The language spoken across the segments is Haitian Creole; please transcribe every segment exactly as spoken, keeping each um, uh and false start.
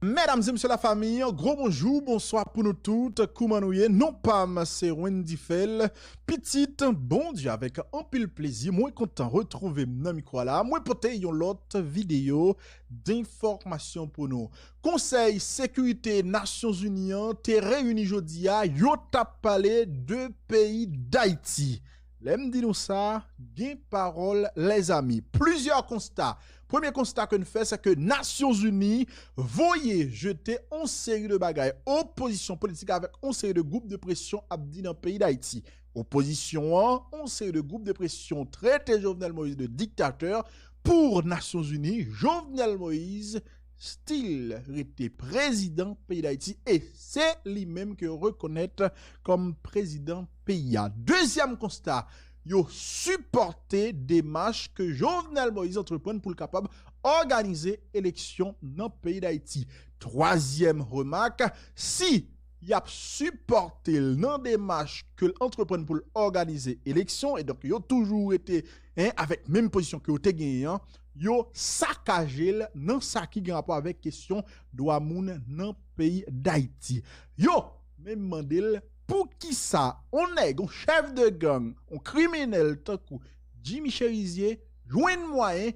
Medam e mesye lafanmi, gwo bonjou, bonswa pou nou tout. Kouman nou ye? Non pa m se Wendy Fèl, pitit Bondye. Avèk anpil plezi, mwen kontan retwouve m nan mikwo a la. Mwen pote yon lòt videyo denfòmasyon pou nou. Konsèy Sekirite Nasyonzini an te reyini jodi a, yo t ap pale de peyi Dayiti. Lè m di nou sa, gen pawòl, lèzanmi. Plizyè konsta. Premye konsta ke n fè, se ke Nasyonzini voye jete on seri de bagay. Opozisyon politik avèk on seri de gwoup de presyon ap di nan peyi Dayiti. Opozisyon an, on seri de gwoup de presyon trete Jovenel Moïse de diktatè. Pou Nasyonzini, Jovenel Moïse still rete prezidan peyi Dayiti e se li menm ke yo rekonèt kòm prezidan peyi a. Dezyèm konsta, yo sipòte demach ke Jovenel Moïse antreprann pou l kapab òganize eleksyon nan peyi Dayiti. Twazyèm remak, si y ap sipòte l nan demach ke l antreprann pou l òganize eleksyon, e donk yo toujou rete, en, avèk menm pozisyon ke yo te genyen an, yo sakaje l nan sa ki gen rapò avèk kesyon dwa moun nan peyi Dayiti. Yo menm mande l poukisa on nèg, on chèf de gang, on kriminèl tankou Jimmy Chérizier jwenn mwayen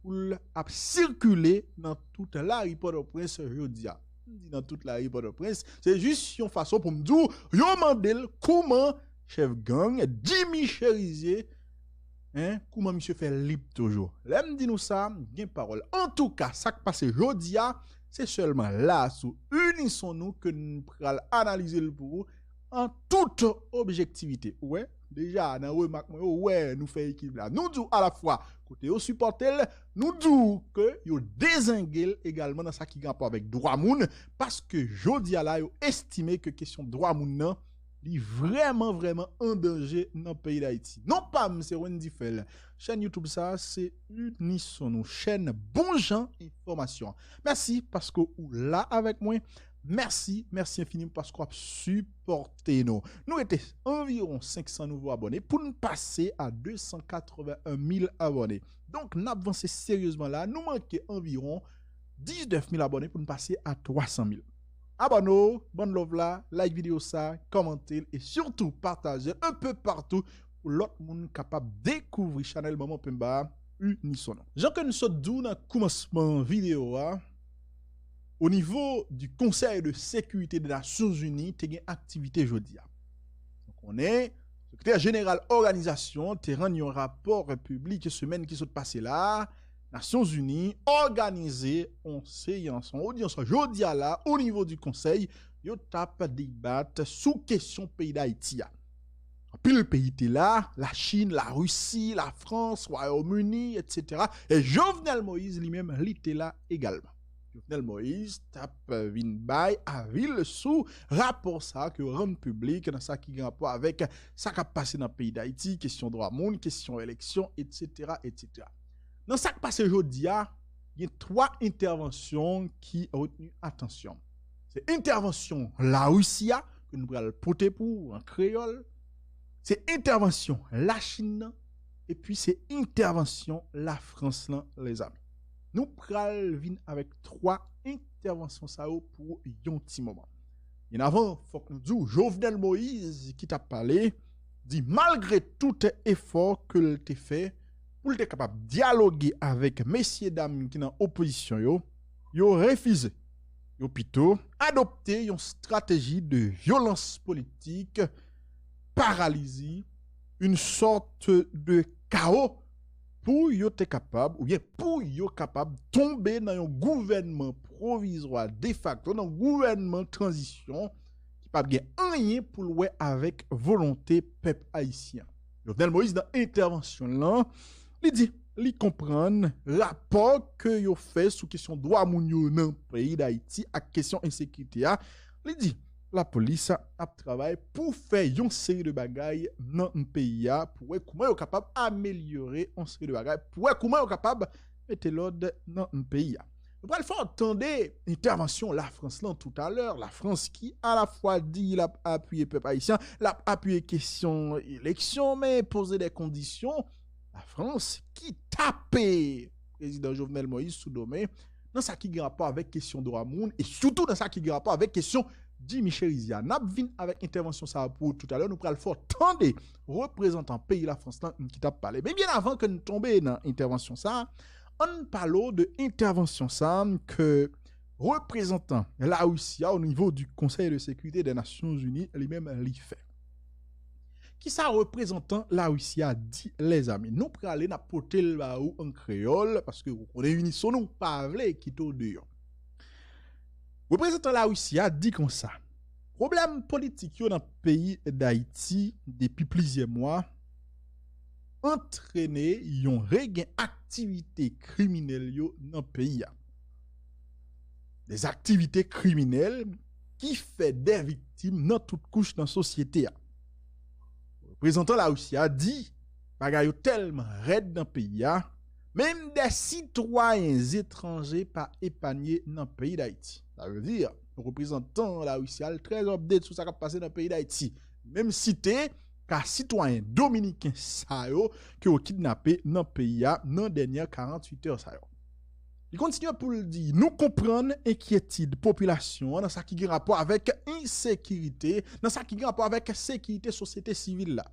pou l ap sikile nan tout lari Pòtoprens jodi a. M di nan tout lari Pòtoprens, se jis yon fason pou m di w, yo mande l kouman chèf gang Jimmy Chérizier, en, kouman misye fè lib toujou. Lè m di nou sa, gen pawòl. Antouka, sa k pase jodi a, se sèlman la sou Unison Nou ke n pral analize l pou ou an tout objektivite. Ou wè, deja nan remak mwen yo, ou wè nou fè ekilib la. Nou di w alafwa kote yo sipòte l, nou di w ke yo dezenge l egalman nan sa ki gen rapò avèk dwa moun, paske jodi a la, yo estime ke kesyon dwa moun nan, li vrèman, vrèman an danje nan peyi Dayiti. Non pa m se Wendy Fèl. Chèn YouTube sa, se Unison Nou, chèn bon jan enfòmasyon. Mèsi paske ou la avèk mwen. Mèsi, mèsi enfini paske w ap sipòte nou. Nou rete anviwon senk san nouvo abòne pou n pase a de san katreven en mil abòne. Donk, n ap vanse seryezman la. Nou manke anviwon diznèf mil abòne pou n pase a twa san mil. Abòne w, bann love la, like videyo sa, kòmante l e sitou pataje l un peu partout pou lòt moun kapab dekouvri chanèl Manman Penba a, Unison Nou. Jan ke n sot di w nan koumansman videyo a, o nivo di Konsèy de Sekirite de Nasyonzini, te gen aktivite jodi a. Nou konnen, sekretè jeneral òganizasyon an te rann yon rapò piblik semèn ki sot pase la a. Nasyonzini òganize yon seyans, yon odyans jodi a la o nivo di konsèy, yo t ap debat sou kesyon peyi Dayiti a. Anpil peyi te la, Lachin, Larisi, Lafrans, Wayòm Ini, etsetera. E Jovenel Moïse li menm, li te la egalman. Jovenel Moïse t ap vin bay avi l sou rapò sa a ke yo rann piblik nan sa ki gen rapò avèk sa k ap pase nan peyi Dayiti, kesyon dwa moun, kesyon eleksyon, etsetera, etsetera. Nan sa k pase jodi a, gen twa entèvansyon ki retni atansyon m. Se entèvansyon Larisi a, ke nou pral pote pou ou an kreyòl. Se entèvansyon Lachin nan, epi se entèvansyon Lafrans lan, lèzanmi. Nou pral vin avèk twa entèvansyon sa yo pou yon ti moman. Byen avan, fòk nou di w, Jovenel Moïse ki t ap pale, di malgre tout efò ke l te fè pou l te kapab dyaloge avèk mesyedam ki nan opozisyon yo, yo refize. Yo pito adopte yon estrateji de vyolans politik, paralizi, yon sòt de kawo pou yo te kapab, oubyen pou yo kapab tonbe nan yon gouvènman pwovizwa defakto, nan gouvènman tranzisyon ki p ap gen anyen pou l wè avèk volonte pèp ayisyen. Jovenel Moïse, nan entèvansyon l lan, li di li konprann rapò ke yo fè sou kesyon dwa moun yo nan peyi Dayiti ak kesyon ensekirite a. Li di lapolis ap travay pou fè yon seri de bagay nan peyi a, pou wè kouman yo kapab amelyore yon seri de bagay, pou wè kouman yo kapab mete lòd nan peyi a. Nou pral fè w tande entèvansyon Lafrans lan toutalè. Lafrans ki alafwa di l ap apiye pèp ayisyen, l ap apiye kesyon eleksyon, men poze de kondisyon. Lafrans ki tape prezidan Jovenel Moïse sou do, men nan sa ki gen rapò avèk kesyon dwa moun e sitou nan sa ki gen rapò avèk kesyon Jimmy Chérizier a. N ap vin avèk entèvansyon sa a pou ou toutalè. Nou pral fè w tande reprezantan peyi Lafrans lan ki t ap pale. Men byen avan ke n tonbe nan entèvansyon sa a, ann pale w de entèvansyon sa a ke reprezantan Larisi a o nivo di Konsèy de Sekirite dè Nasyonzini li menm li fè. Kisa reprezantan Larisi a di lèzami? Nou prale n ap pote l ba ou an kreyòl, paske ou konnen Unison nou pa vle kite w deyò. Reprezantan Larisi a di konsa, pwoblèm politik yo nan peyi Dayiti depi plizyè mwa antrene yon regen aktivite kriminèl yo nan peyi a. Des aktivite kriminèl ki fè dè viktim nan tout kouch nan sosyete a. Reprezantan Larisi a di bagay yo tèlman rèd nan peyi a, menm dè sitwayen etranje pa epanye nan peyi Dayiti. Sa vle di, reprezantan Larisi a l trè update sou sa k ap pase nan peyi Dayiti. Menm site ka sitwayen dominiken sa yo ke yo kidnape nan peyi a nan dènyè karanntuit è sa yo. Li kontinye pou l di, nou konprann enkyetid popilasyon an nan sa ki gen rapò avèk ensekirite, nan sa ki gen rapò avèk sekirite sosyete sivil la.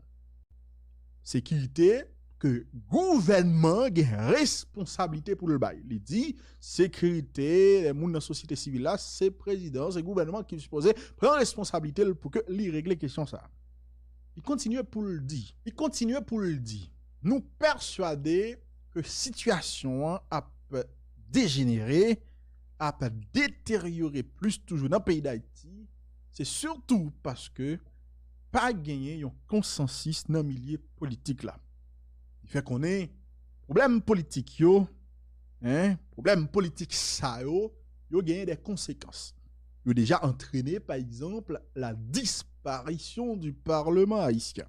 Sekirite ke gouvènman an gen responsablite pou l bay. Li di, sekirite moun nan sosyete sivil la, se prezidan, se gouvènman ki sipoze pran responsablite l pou ke li regle kesyon sa a. Li kontinye pou l di, li kontinye pou l di, nou pèswade ke sitiyasyon an ap dejenere, ap deteryore plis toujou nan peyi Dayiti, se sitou paske pa genyen yon konsansis nan milye politik la. Li fè konnen pwoblèm politik yo, en, pwoblèm politik sa yo, yo genyen de konsekans. Yo deja antrene, pa egzanp, la disparition du Parlement haïtien.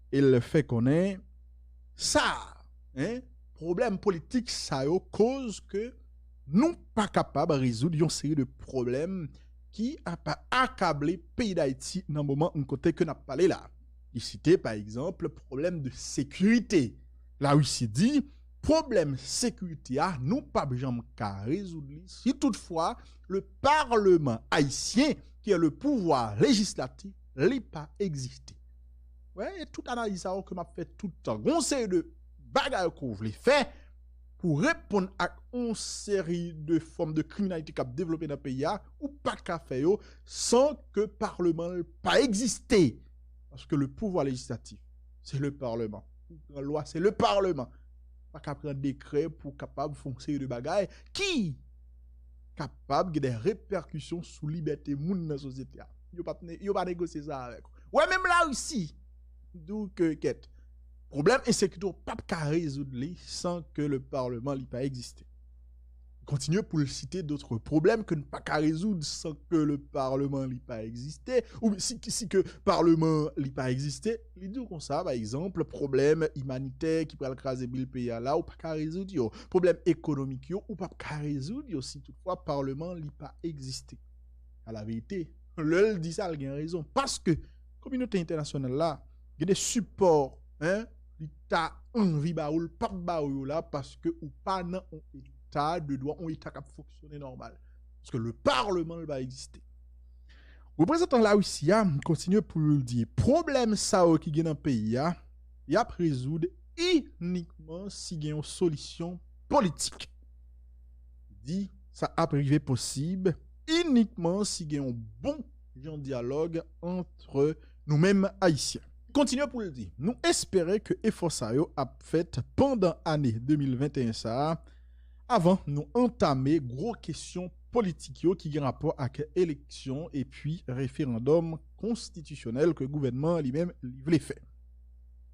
E l fè konnen sa, en, pwoblèm politik sa yo koz ke nou pa kapab rezoud yon seri de pwoblèm ki ap akable peyi Dayiti nan moman kote ke n ap pale la. Li site, pa egzanp, pwoblèm de sekirite. Larisi di, pwoblèm sekirite a, nou p ap janm ka rezoud li si toutfwa le Parlement haïtien, qui est le pouvoir législatif, li pa egziste. Wè, e tout analiz sa yo ke m ap fè tout tan. Gon seri de bagay ke w vle fè pou reponn ak yon seri de fòm de kriminalite k ap devlope nan peyi a, ou pa ka fè yo san ke palman l pa egziste. Paske le pouvoir législatif, se le parlement. Pou pran lwa, se le parlement. Pa ka pran dekrè pou kapab fè yon seri de bagay ki kapab gen de repèkisyon sou libète moun nan sosyete a. Yo pa, yo pa negosye sa avèk ou. Wè, menm Larisi, di w ke kèt, pwoblèm ensekirite w p ap ka rezoud li san ke le parlement li pa egziste. Kontinye pou l site d'autres problèmes que n pa ka rezoud san ke le parlement li pa egziste, ou si, si ke palman li pa egziste, li di w konsa, pa egzanp, pwoblèm imanitè ki pral kraze bil peyi a la, ou pa ka rezoud yo. Pwoblèm ekonomik yo, ou p ap ka rezoud yo si toutfwa palman li pa egziste. A la verite, lè l di sa, l gen rezon. Paske kominote entènasyonal la, gen de sipò, en, li ta anvi ba ou, l p ap ba ou yo la, paske ou pa nan yon eta de dwa, yon eta k ap fonksyone nòmal. Paske le parlement l pa egziste. Reprezantan Larisi a kontinye pou l di, pwoblèm sa yo ki gen nan peyi a, y ap rezoud inikman si gen yon solisyon politik. Di, sa ap rive posib inikman si gen yon bon jan dyalòg ant nou menm Ayisyen. Kontinye pou l di, nou espere ke efò sa yo ap fèt pandan ane de mil venteyen sa a, avan nou antame gwo kesyon politik yo ki gen rapò ak eleksyon epi referandòm konstitisyonèl ke gouvènman an li menm li vle fè.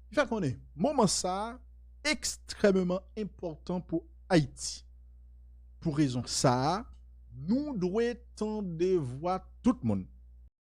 Li fè konnen moman sa a ekstrèmeman enpòtan pou Ayiti. Pou rezon sa a, nou dwe tande vwa tout moun.